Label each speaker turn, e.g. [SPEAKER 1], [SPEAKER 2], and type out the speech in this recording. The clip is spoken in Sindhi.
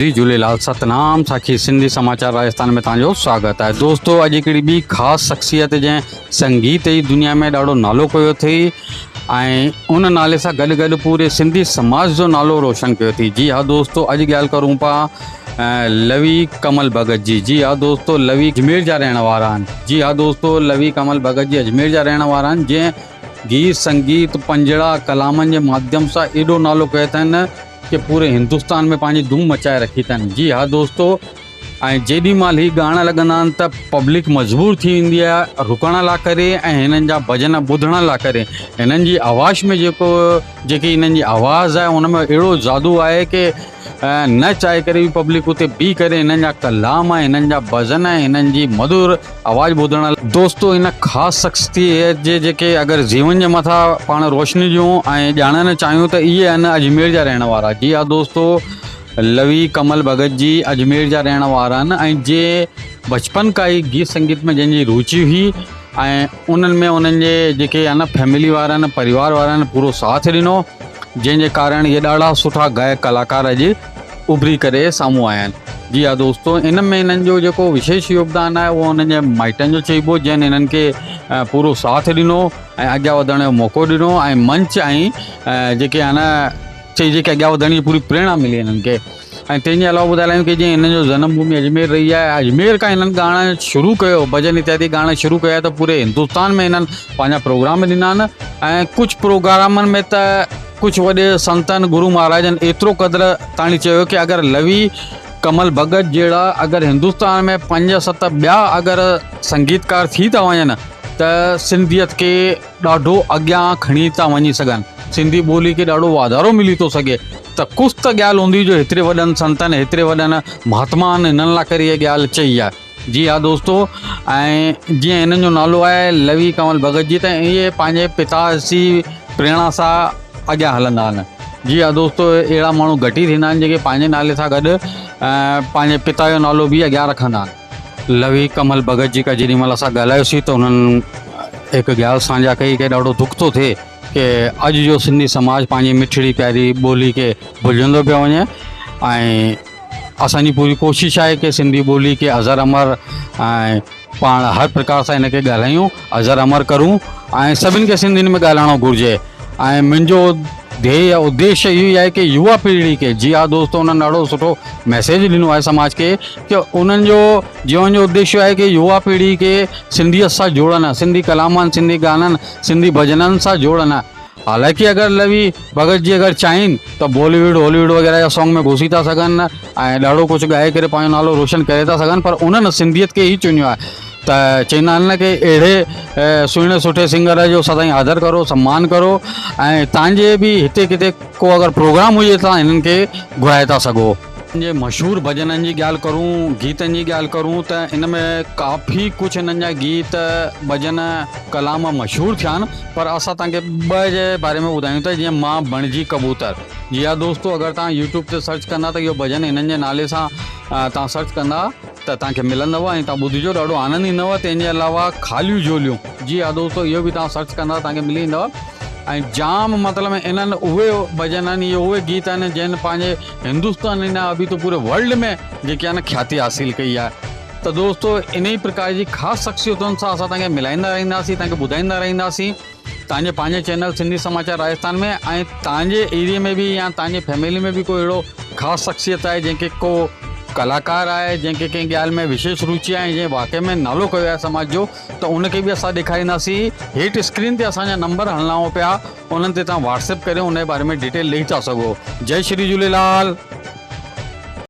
[SPEAKER 1] جي جهوليلال ستنام ساکي سنڌي سماچار راجستان ۾ توهان جو سواگت آهي دوستو اڄ هڪڙي ٻي خاص شخصيت جنهن سنگيت جي دنيا ۾ ڏاڍو نالو ڪيو اٿئي ۽ ان نالي سان گڏ گڏ پوري سنڌي سماج جو نالو روشن ڪيو اٿئي جي ها دوستو اڄ ڳالهه ڪرون پا لوي ڪمل ڀڳت جي جي ها دوستو لوي اجمير جا رهڻ وارا آهن جي ها دوستو لوي ڪمل ڀڳت جي اجمير جا رهڻ وارا آهن جنهن گيت سنگيت پنجڙا ڪلامن جي ماڌيم سان ايڏو نالو ڪيو اٿن ڪي پوري هندستان ۾ پنهنجي ڌوم مچائي رکي اٿن جي ها دوستو ۽ جيڏي مهل هي ڳائڻ لڳندا آهن ته پبلڪ مجبور ٿي ويندي آهي رڪڻ لاء ڪري ۽ هنن جا ڀڄن ٻڌڻ لاء ڪري هنن جي آواز ۾ جيڪو جيڪي هنن جي آواز آهي ان ۾ اهڙو جادو آهي ڪي نه چاهي ڪري به پبلڪ اتي بيهي ڪري هنن جا ڪلام ۽ هنن جا ڀڄن ۽ هنن جي مڌر آواز ٻڌڻ لاء دوستو هن خاص شخصيت جي جيڪي اگر جيون جي مٿان پاڻ روشني ڏيون ۽ ڄاڻڻ چاهيون ته اهي آهن اجمير جا رهڻ وارا جي ها دوستو لوي ڪمل ڀڳت جي اجمير جا رهڻ وارا آهن ۽ جي بچپن کان ئي گيت سنگيت ۾ جن جي روچي هئي ۽ انهن ۾ انهن جي جيڪي آهن فيملي وارن پريوار وارن پورو ساٿ ڏنو جنهن جي ڪارڻ اهي ڏاڍا سٺا گائڪ ڪلاڪار اڄ اڀري ڪري سامهون آيا آهن جي ها دوستو ان ۾ انهن جو جيڪو وشيش يوگدان آهي اهو انهن جي مائٽن جو چئبو جن انهن کي پورو ساٿ ڏنو ۽ اڳيان وڌڻ جو موقعو ڏنو ۽ منچ ۽ جيڪي آهن چئجي ڪي اڳيان وڌڻ جي پوري پريرڻا ملي انهن کي ۽ تنهن جي علاوه ٻڌائي لايون ڪي جيئن انهن جو جنم ڀومي اجمير رهي آهي اجمير کان انهن ڳائڻ شروع ڪيو ڀڄن اتيادي ڳائڻ شروع ڪيا ته پوري هندستان ۾ انهن پنهنجا پروگرام ڏنا آهن ۽ ڪجهه پروگرامن ۾ ته ڪجهه وڏي سنتن گرو مهاراجن ايترو قدر تاڻي چيو ڪي اگر لوي ڪمل ڀڳت جهڙا اگر هندستان ۾ پنج ست ٻيا اگر سنگيتڪار ٿي ٿا وڃن ته سنڌيت کي ڏاڍو اڳيان کڻي ٿا وڃي سگهن سنڌي ٻولي کي ڏاڍو واڌارو ملي ٿو سگهي ته ڪجهه ته ڳالهه هوندي جو هيتري وڏن سنتن هيتري وڏن مهاتمائن هنن لاء ڪري اها ڳالهه چئي آهي جي ها دوستو ۽ جيئن هنن جو نالو آهي لوي ڪنول ڀڳت جي ته اهي پنهنجي پتا جي پريرڻا سان اڳيان هلندا آهن جي ها دوستو اهڙا ماڻهو گهٽ ئي ٿيندا آهن جيڪي پنهنجي نالي سان گڏ پنهنجي پتا جو نالو به اڳيان رکندا آهن لوي ڪمل ڀڳت جي کا جيڏي مهل اسان ڳالهايوسين ته انهن هڪ ڳالهه سانجا ڪئي ڪي ڏاڍو دک ٿو ٿئي ڪي اڄ جو سنڌي سماج پنهنجي مٺڙي پياري ٻولي کي ڀلجندو پيو وڃي ۽ اسان جي پوري ڪوشش آهي ڪي سنڌي ٻولي کي ازر امر ۽ پاڻ هر پرڪار سان هن کي ڳالهايون ازر امر ڪرون ۽ سڀني کي سنڌين ۾ ڳالهائڻو گهرجي ۽ منهنجو ڌيي يا اديش اهو ئي آهي ڪي يوا پيڙهي کي جي ها دوستو انهن ڏاڍو سٺو ميسيج ڏنو آهي سماج کي ڪي انهن جو جيون جو اديش آهي ڪي يوا پيڙهي کي سنڌيت سان جوڙن سنڌي ڪلامن سنڌي گانن سنڌي ڀڄنن سان جوڙن حالانڪه اگر لوي ڀڳت جي اگر چاهين ته بالي ووڊ هالي ووڊ وغيره جا سانگ ۾ گهسي ٿا سگهن ۽ ڏاڍو ڪجهه ڳائي ڪري پنهنجو نالو روشن ڪري ٿا سگهن پر انهن سنڌيت کي ئي چنيو آهي ته چئيندا آهن نه ڪي اهڙي سهڻي سٺي سنگر جو سدائين آدر ڪرو سمان ڪرو ۽ تان جي به هتي ڪٿي ڪو اگر پروگرام هجي ته هنن کي گهرائي ٿا سگهو. جي مشهور ڀڄنن جي ڳالهه ڪرون گيتن جي ڳالهه ڪرون ته ان ۾ ڪافي ڪجهه هنن جا گيت ڀڄن ڪلام مشهور ٿيا آهن پر اسان توهان کي ٻه جي باري ۾ ٻڌايون ٿا جيئن مان بڻجي ڪبوتر جي ها دوستو اگر توهان يوٽيوب تي سرچ ڪندا ته اهو ڀڄن هنن جي نالي سان توهان سرچ ڪندا ته توهان کي ملندو ۽ توهان ٻڌجو ڏاڍو آنند ايندو تنهن جي علاوه خاليون جهوليون جي ها دوستو اهو به توهان سرچ ڪندا توهان کي ملي ويندو ۽ جام مطلب انهن اهي ڀڄن آهن اهي اهي گيت آهن جن پنهنجي هندستان ئي نه اڀي ته پوري ورلڊ ۾ جيڪي آهن کياتي حاصل ڪئي آهي ته دوستو انهي پرڪار جي خاص شخصيتن سان اسان توهان کي ملائيندا رهنداسين توهان کي ٻڌائيندا رهنداسين توهان جي پنهنجي چينل سنڌي سماچار راجستان ۾ ۽ توهان جي ايريي ۾ به يا توهان جي فيملي ۾ به ڪو اهڙو خاص شخصيت آهي جنهن کي ڪو ڪلاڪار آهي جنهن کي ڪنهن ڳالهه ۾ وشيش روچي آهي جنهن واقعي ۾ نالو ڪيو آهي سماج جو ته ان کي به اسان ڏيکارينداسين هيٺ اسڪرين تي اسان جا نمبر هلڻا پيا انهن تي توهان واٽس ايپ ڪري ان جي باري ۾ ڊيٽيل ڏئي ٿا سگهو جئي شري جهوليلال.